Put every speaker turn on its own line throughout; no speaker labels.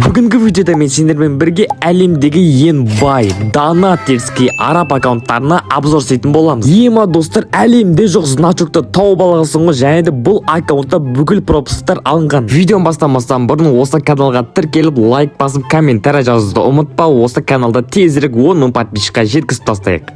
Бүгінгі видеода мен сендермен бірге әлемдегі ең бай донатерский араб аккаунттарына обзор жасайтын боламыз. Ема, достар, әлемде жоқ значокты тауып алғансың ғой, және де бұл аккаунтта бүкіл пропусктар алынған. Видеоны бастамастан бұрын осы каналға тіркеліп, лайк басып, комментарий жазуды ұмытпа. Осы каналда тезірек 10 мың подписчикқа жеткізіп тастайық.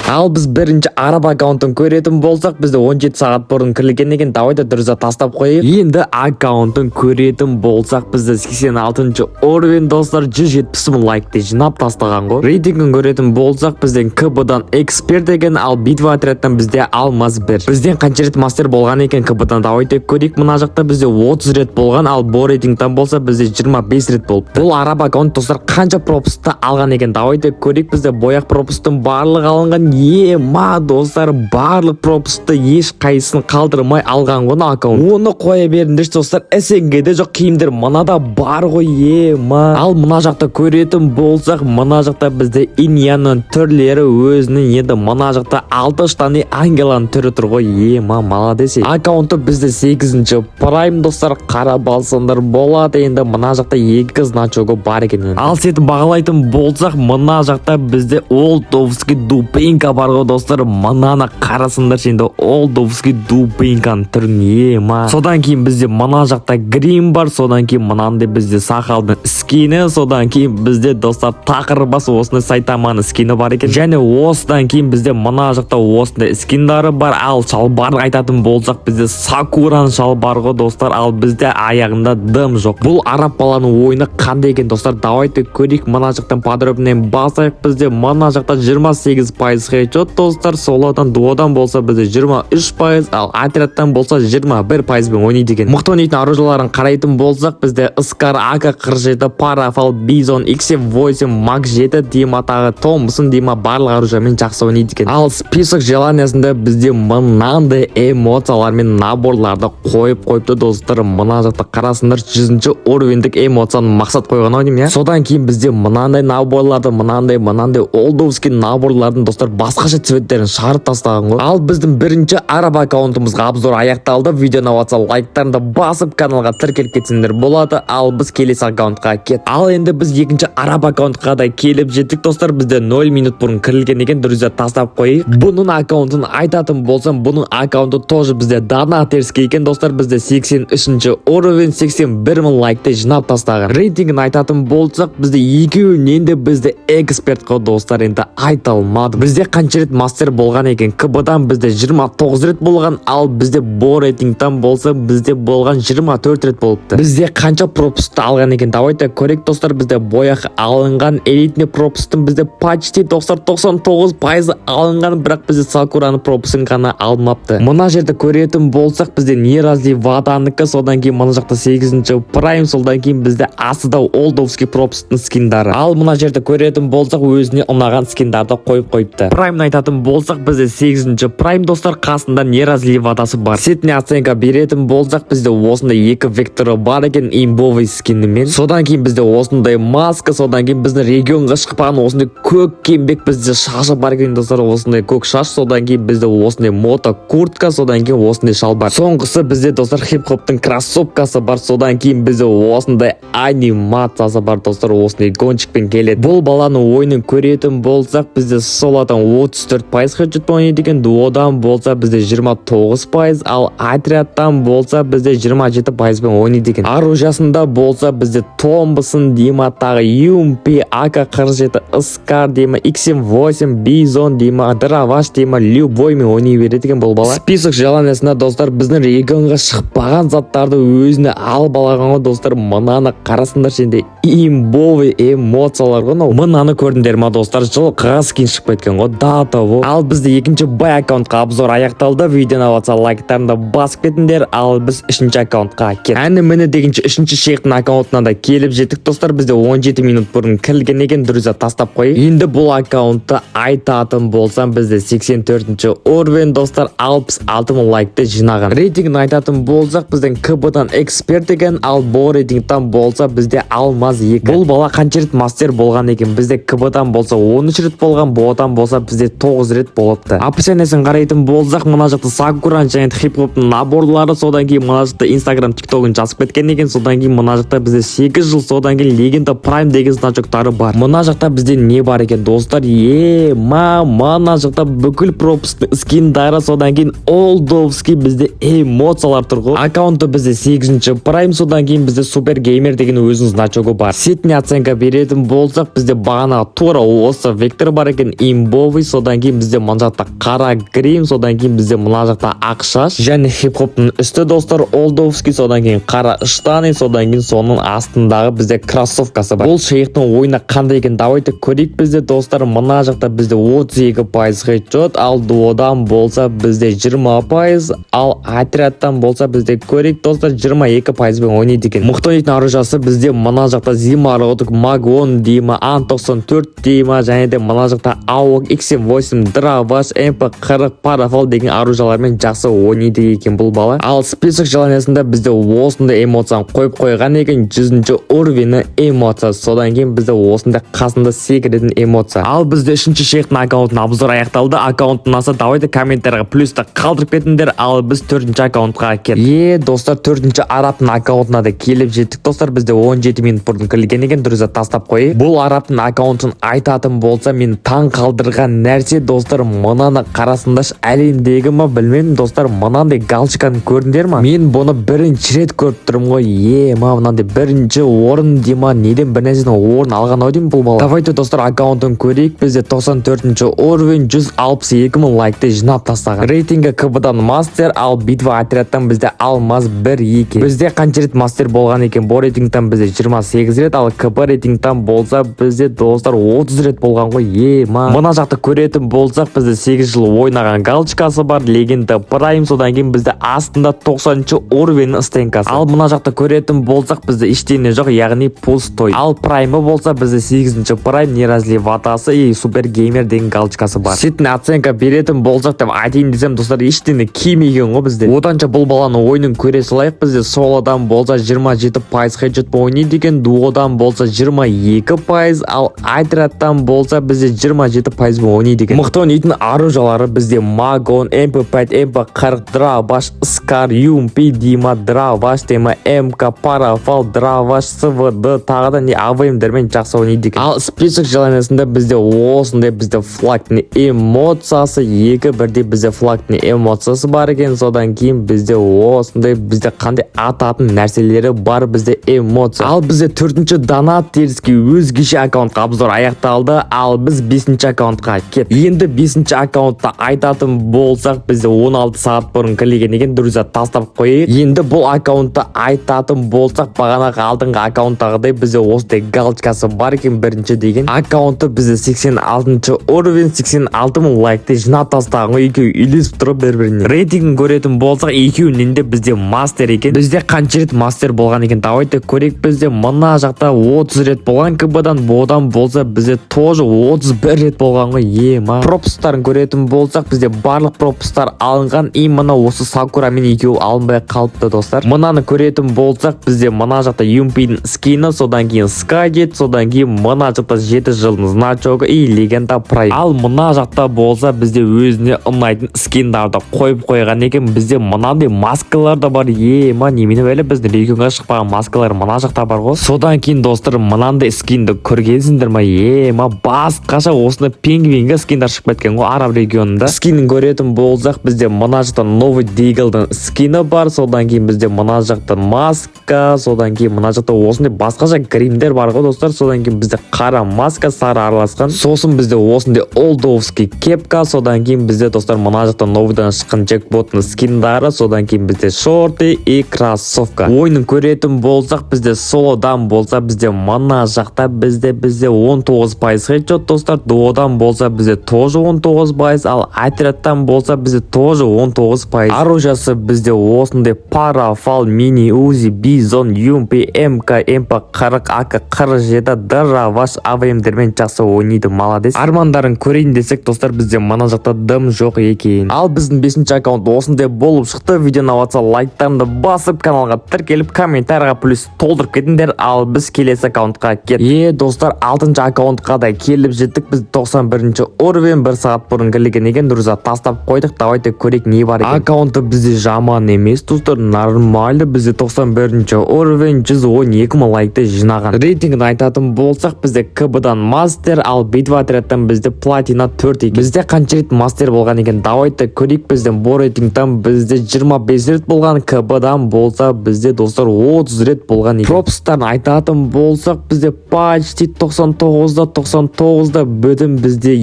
Ал біз бірінші араб аккаунтын көретін болсақ, бізде 17 сағат бұрын кірілген екен. Давайте, друзья, тастап қояйық. Енді аккаунтын көретін болсақ, бізде 86 уровень, достар, 170 мың лайкты жинап тастаған ғой. Рейтингін көретін болсақ, бізден КБ-дан эксперт екен, ал битва отрядтан бізде алмаз 1. Бізден қанша рет мастер болған екен КБ-дан, давайте көрейік. Мына жақта бізде 30 рет болған, ал бо рейтингтан болса, бізде 25 рет болып. Бұл араб аккаунт, достар, қанша пропускты алған екен, давайте көрейік. Бізде бояқ пропусктың барлығы алынған. Ема, достар, барлық пропускты еш қайсысын қалдырмай алған ғой мына аккаунт. Оны қоя беріңдерші, достар, СНГ-де жоқ киімдер мынада бар ғой, ема. Ал мына жақта көретін болсақ, мына жақта бізде иньяның түрлері өзінің, енді мына жақта алты штаны ангеланың түрі тұр ғой, ема, молодец. Аккаунты бізде сегізінші прайм, достар, қарап алсаңдар болады. Енді мына жақта екі значогы бар екен енді. Ал сетін бағалайтын болсақ, мына жақта бізде олдовский дубинка бар ғой, достар. Мынаны қарасаңдаршы енді, олдовский дубинканың түрін, ема. Содан кейін бізде мына жақта грим бар, содан кейін мынандай бізде сақалдың скині, содан кейін бізде, достар, тақыр бас осындай Сайтаманың скині бар екен. Және осыдан кейін бізде мына жақта осындай скиндары бар. Ал шалбарын айтатын болсақ, бізде Сакураның шалбары ғой, достар. Ал бізде аяғында дым жоқ. Бұл араб баланың ойыны қандай екен, достар, давайте көрейік. Мына жақтан подробнее басайық. Бізде мына жақта 28% хедшот, достар. Солодан, дуодан болса, бізде 23%, ал отрядтан болса, 21 пайызбен ойнайды екен. Мықты ойнайтын оружияларын қарайтын болсақ, бізде Скар, АК 47, Парафал, Бизон, X8, Мак 7 Дима, тағы Томпсон Дима, барлық оружиямен жақсы ойнайды екен. Ал список желаниясында бізде мынандай эмоциялар мен наборларды қойып қойыпты, достар. Мына жақта қарасыңдар, 100-ші уровеньдік эмоцияны мақсат қойған ау деймін, иә. Содан кейін бізде мынандай наборларды, мынандай, мынандай олдовский наборлардың, достар, басқаша цветтерін шығарып тастаған ғой. Ал біздің бірінші араб аккаунтымызға обзор аяқталды. Видео ұнап жатса, лайктарыңды басып, каналға тіркеліп кетсеңдер болады. Ал біз келесі аккаунтқа кет. Ал енді біз екінші араб аккаунтқа да келіп жеттік, достар. Бізде 0 минут бұрын кірілген екен, друзья, тастап қояйық. Бұның аккаунтын айтатын болсам, бұның аккаунты тоже бізде донатерский екен, достар. Бізде 83 уровень, 81 мың лайкты жинап тастаған. Рейтингін айтатын болсақ, бізде екеуінен де бізде эксперт қой, достар. Енді айта алмадым, бізде қанша рет мастер болған екен. КБ-дан бізде 29 рет болған, ал бізде бо рейтингтан болса, бізде болған 24 рет болыпты. Бізде қанша пропускты алған екен, давайте көрейік, достар. Бізде бояқ алынған, элитный пропусктың бізде почти, достар, 99 пайызы алынған, бірақ бізде Сакураның пропускын ғана алмапты. Мына жерде көретін болсақ, бізде не разлей воданікі, содан кейін мына жақта сегізінші прайм, содан кейін бізде астыда олдовский пропусктың скиндары. Ал мына жерде көретін болсақ, өзіне ұнаған скиндарды қойып қойыпты. Праймын айтатын болсақ, бізде сегізінші прайм, достар, қасында не разлей водасы бар. Сетіне оценка беретін болсақ, бізде осындай екі векторы бар екен имбовый скинімен, содан кейін бізде осындай маска, содан кейін біздің регионға шықпаған осындай көк кембек бізде шашы бар екен, достар, осындай көк шаш, содан кейін бізде осындай мото куртка, содан кейін осындай шалбар, соңғысы бізде, достар, хип хоптың кроссовкасы бар, содан кейін бізде осындай анимациясы бар, достар, осындай гонщикпен келеді. Бұл баланың ойынын көретін болсақ, бізде солодан 34% хедшот ойнайды екен, дуодан болса, бізде 29%, ал отрядтан болса, бізде 27 пайызбен ойнайды екен. Оружиясында болса, бізде Томпсон Дима, тағы ЮМП, АК 47, Скар Дима, X8, Бизон Дима, дробаш Дима, любоймен ойнай береді екен бұл бала. Список желаниясында, достар, біздің регионға шықпаған заттарды өзіне алып алған ғой, достар. Мынаны қарасыңдаршы енді, имбовый эмоциялар ғой мынау. Мынаны көрдіңдер ма, достар? Жылқыға скин шығып кеткен ғой до того. Ал бізде екінші бай аккаунтқа обзор аяқталды. Видео ұнап жатса, лайктарыңды басып кетіңдер. Ал біз үшінші аккаунтқа кет. Әні міне дегенше үшінші шейхтің аккаунтына да келіп жеттік, достар. Бізде 17 минут бұрын кірілген екен, друзья, тастап қояйық. Енді бұл аккаунтты айтатын болсам, бізде 84 уровень, достар, 66 мың лайкты жинаған. Рейтингін айтатын болсақ, бізден КБ-дан эксперт екен, ал бо рейтингтан болса, бізде алмаз. Алмаз 2. Бұл бала қанша рет мастер болған екен? Бізде КБ-дан болса, 13 рет болған, БО-дан болса, бізде 9 рет болыпты. Описаниесін қарайтын болсақ, мына жақта сакуран және хип хоптың наборлары, содан кейін мына жақта Инстаграм, Тиктогын жазып кеткен екен. Содан кейін мына жақта бізде 8 жыл, содан кейін Легенда Прайм деген значоктары бар. Мына жақта бізде не бар екен, достар? Е ма, мына жақта бүкіл пропусктың скиндары, содан кейін олдовский бізде эмоциялар тұр ғой. Аккаунты бізде 8 прайм, содан кейін бізде Супер Геймер деген өзінің значогы бар. Сетіне оценка беретін болсақ, бізде бағана тура осы вектор бар екен, имбовый. Содан кейін бізде мына жақта қара грим, содан кейін бізде мына жақта ақ шаш және хип хоптың үсті, достар, олдовский, содан кейін қара штаны, содан кейін соның астындағы бізде кроссовкасы бар. Бұл шейхтің ойыны қандай екен, давайте көрейік. Бізде, достар, мына жақта бізде 32% хедшот, ал дуодан болса, бізде 20%, ал отрядтан болса, бізде, көрейік, достар, 22 пайызбен ойнайды екен. Мықты ойнайтын оружиесі бізде мына жақта зимородок, магон дей ма, ан 94 дей ма, және де мына жақта АУГ, X8, дробаш, МП 40, парафал деген оружиялармен жақсы ойнайды екен бұл бала. Ал список желаниясында бізде осындай эмоцияны қойып қойған екен, 100-ші уровені эмоция, содан кейін бізде осындай қасында секіретін эмоция. Ал бізде үшінші шейхтің аккаунтына обзор аяқталды. Аккаунт ұнаса, давайте комментарийға плюсті қалдырып кетіңдер. Ал біз төртінші аккаунтқа кеттік. Е, достар, төртінші арабтың аккаунтына да келіп жеттік. Достар, бізде 17 минут бұрын кірілген екен. Друзья, тастап қояйық. Бұл арабтың аккаунтын айтатын болса, мен таң қалдырған нәрсе, достар, мынаны қарасыңдаршы. Әлемдегі ма, білмедім, достар, мынандай галочканы көрдіңдер ма? Мен бұны бірінші рет көріп тұрмын ғой. Е ма, мынандай бірінші орын дей ма, неден, бір нәрседен орын алған ау деймін бұл бала. Давайте, достар, аккаунтын көрейік. Бізде 94 уровень, 162 мың лайкты жинап тастаған. Рейтингі КБ-дан мастер, ал битва отрядтан бізде алмаз 1 екен. Бізде қанша рет мастер болған екен? Бұл рейтингтан бізде 28 рет, ал КБ рейтингтан болса, бізде, достар, 30 рет болған ғой. Е ма, мына жақта көретін болсақ, бізде 8 жыл ойнаған галочкасы бар, Легенда Прайм, содан кейін бізде астында 90 уровень стенкасы. Ал мына жақта көретін болсақ, бізде ештеңе жоқ, яғни пустой. Ал праймы болса, бізде 8 прайм, не разлей ватасы и Супер Геймер деген галочкасы бар. Сетіне оценка беретін болсақ деп айтайын десем, достар, ештеңе кимеген ғой бізде. Оданша бұл баланың ойынын көре салайық. Бізде солодан болса, 27% хедшот ойнайды екен, дуодан болса, 22%, ал отрядтан болса, бізде 27 пайызбен ойнайды екен. Мықты ойнайтын оружиялары бізде магон, МП5, МП40, дробаш, скар, ЮМП дима, дробаш дема, МК, парафал, дробаш, СВД, тағы да не АВМ-дермен жақсы ойнайды екен. Ал список желаниясында бізде осындай бізде флагтың эмоциясы, екі бірдей бізде флагтың эмоциясы бар екен. Содан кейін бізде осындай бізде қандай ататын нәрселері бар, бізде эмоция. Ал бізде төртінші донатерский өзгеше аккаунтқа обзор аяқталды. Ал біз бесінші аккаунтқа кеттік. Енді бесінші аккаунтта айтатын болсақ, бізде 16 сағат бұрын кірілген екен. Друзья, тастап қояйық. Енді бұл аккаунтты айтатын болсақ, бағанағы алдыңғы аккаунттағыдай бізде осындай галочкасы бар екен, бірінші деген. Аккаунты бізде 86 уровень, 86 мың лайкты жинап тастаған ғой. Екеуі үйлесіп тұрып бір біріне. Рейтингін көретін болсақ, екеуінен де бізде мастер екен. Бізде қанша рет мастер болған екен, давайте көрейік. Бізде мына жақта 30 рет болған КБ-дан, бодан болса, бізде тоже 31 рет болған ғой. Ема, пропусктарын көретін болсақ, бізде барлық пропусктар алынған, именно осы сакурамен екеуі алынбай қалыпты. Достар, мынаны көретін болсақ, бізде мына жақта юмпидің скині, содан кейін скадет, содан кейін мына жақта 7 жылдың значогы и Легенда Прайм. Ал мына жақта болса, бізде өзіне ұнайтын скиндарды қойып қойған екен. Бізде мынандай маскалар да бар. Ема, немене бәле, біздің регионға шықпаған маскалар мына жақта бар ғой. Содан кейін, достар, мынандай скинді көргенсіңдер ма? Ема, басқаша осындай пингвинге скиндар шығып кеткен ғой араб регионында. Скинін көретін болсақ, бізде мына жақта новый диглдың скині бар, содан кейін бізде мына жақта маска, содан кейін мына жақта осындай басқаша гримдер бар ғой, достар. Содан кейін бізде қара маска, сары араласқан, сосын бізде осындай олдовский кепка, содан кейін бізде, достар, мына жақта новыйдан шыққан джекпоттың скиндары, содан кейін бізде шорты и кроссовка. Ойынын көретін болсақ, бізде солодан болса, бізде мына жақта бізде 19% хедшот, достар, дуодан болса, бізде тоже 19%, ал отрядтан болса, бізде тоже 19%. Оружиесі бізде осындай парафал, мини узи, бизон, юмп, МК, МП 40, АК 47, дробаш, АВМ-дермен жақсы ойнайды, молодец. Армандарын көрейін десек, достар, бізде мына жақта дым жоқ екен. Ал біздің бесінші аккаунт осындай болып шықты. Видео ұнап жатса, лайктарыңды басып, каналға тіркеліп, комментарийға плюс толтырып кетіңдер. Ал Ал біз келесі аккаунтқа кет. Е, достар, алтыншы аккаунтқа да келіп жеттік. Біз 91 уровень, 1 сағат бұрын кірген екен, друзья, тастап қойдық. Давайте көрейік, не бар екен. Аккаунты бізде жаман емес, достар, нормально. Бізде 91 уровень, 112 мың лайкты жинаған. Рейтингін айтатын болсақ, бізде КБ-дан мастер, ал битва отрядтан бізде платина 4 екен. Бізде қанша рет мастер болған екен, давайте көрейік. Бізден бұл рейтингтан бізде 25 рет болған, КБ-дан болса бізде, достар, 30 рет болған екен. Пропусктарын айтатын болсақ, бізде почти 99-да 99-да бүтін бізде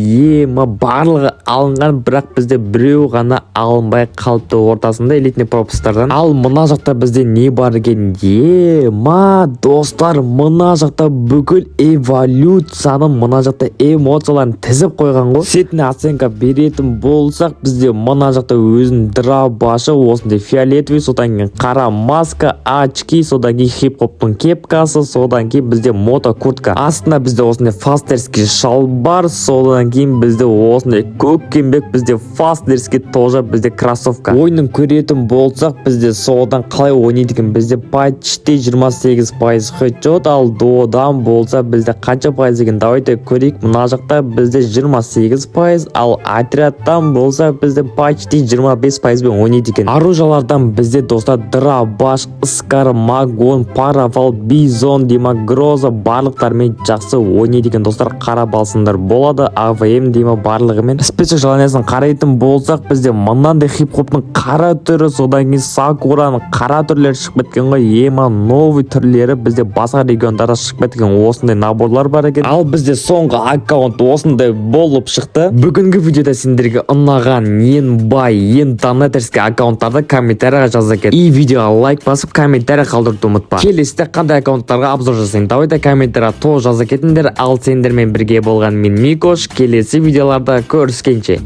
ема барлығы алынған, бірақ бізде біреу ғана алынбай қалыпты ортасында элитный пропусктардан. Ал мына жақта бізде не бар екен? Ема, достар, мына жақта бүкіл эволюцияның мына жақта эмоцияларын тізіп қойған ғой. Сетіне оценка беретін болсақ, бізде мына жақта өзінің дробашы осындай фиолетовый, содан кейін қара маска, очки, содан кейін хип хоптың кепкасы, содан кейін бізде мото куртка, астында бізде осындай фастерский шалбар, содан кейін бізде осындай көкпеңбек, бізде фастерский тоже бізде кроссовка. Ойынын көретін болсақ, бізде содан қалай ойнайды екен? Бізде почти 28% хедшот, ал додан болса бізде қанша пайыз екен, давайте көрейік. Мына жақта бізде 28%, ал отрядтан болса бізде почти 25 пайызбен ойнайды екен. Оружиялардан бізде, достар, дробаш, скар, магон, парафал, бизон дейма, гроза, барлықтарымен жақсы ойнайды екен, достар, қарап алсыңдар болады. АВМ дейма, барлығымен. Список желаниясын қарайтын болсақ, бізде мынандай хип хоптың қара түрі, содан кейін сакураның қара түрлері шығып кеткен ғой. Ема, новый түрлері бізде басқа региондарда шығып кеткен, осындай наборлар бар екен. Ал бізде соңғы аккаунт осындай болып шықты. Бүгінгі видеода сендерге ұнаған ең бай, ең донатерский аккаунттарды комментарийға жаза кет и видеоға лайк басып, комментарий қалдыруды ұмытпа. Келесіде қандай аккаунттарға обзор жасайын, давайте комментарийға тоже жаза кетіңдер. Ал сендермен бірге болған мен, Микош. Келесі видеоларда көріскенше.